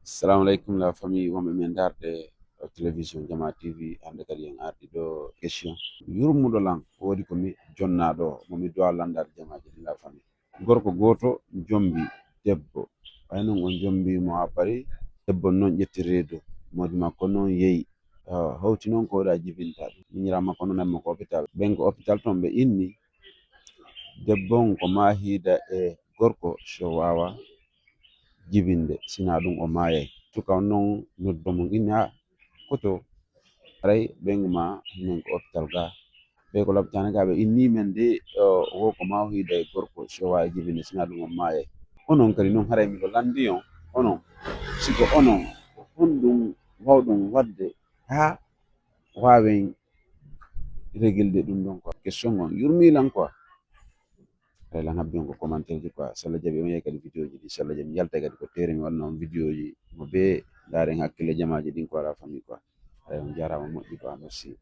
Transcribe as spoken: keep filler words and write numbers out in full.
Assalamu alaikum la famille, wonɓe men darde o télévision Jama T V. Hannde kadi en ardi ɗo question yurmuɗo lan, ko wodi ko mi jonnaaɗo mo mi dowa landaade jamaaji ɗin la famille. Gorko gooto jombi debbo, ɓay non on jombi mo ha bari, debbo non ƴetti reedo, moodi makko non yehi. Ah, hawti non ko waɗa jibinta ɗum. Miñira makko non mo ko hôpital. Ɓen ko hôpital ton ɓe inni debbo on ko maa hiida e gorko so waawa jibinde, sina ɗum o maayay. Suka on non noddo mo inni, "Ah, koto, aray ɓen ma hinen ko hôpital ga." Ɓe ko lapitaane ga ɓe inni men de, o, wo ko maa hiida e gorko so waawa jibinde, sina ɗum o maayay. Onon kadi non haray miɗo landi on, onon, siko onon, honɗum wawɗon waɗde ha waawen régilde ɗum ɗon quoi. Question on yurmi lan quoi. Haray lan habbi on ko commentaire ji quoi. So Allah jaɓi on yehi kadi vidéo ji ɗi. So Allah jaɓi yaltay kadi ko tere mi wanna on vidéo ji mo be ndaaren hakkille jamaaji ɗin quoi, la famille quoi. Haray on jaaraama moƴƴi quoi. Merci.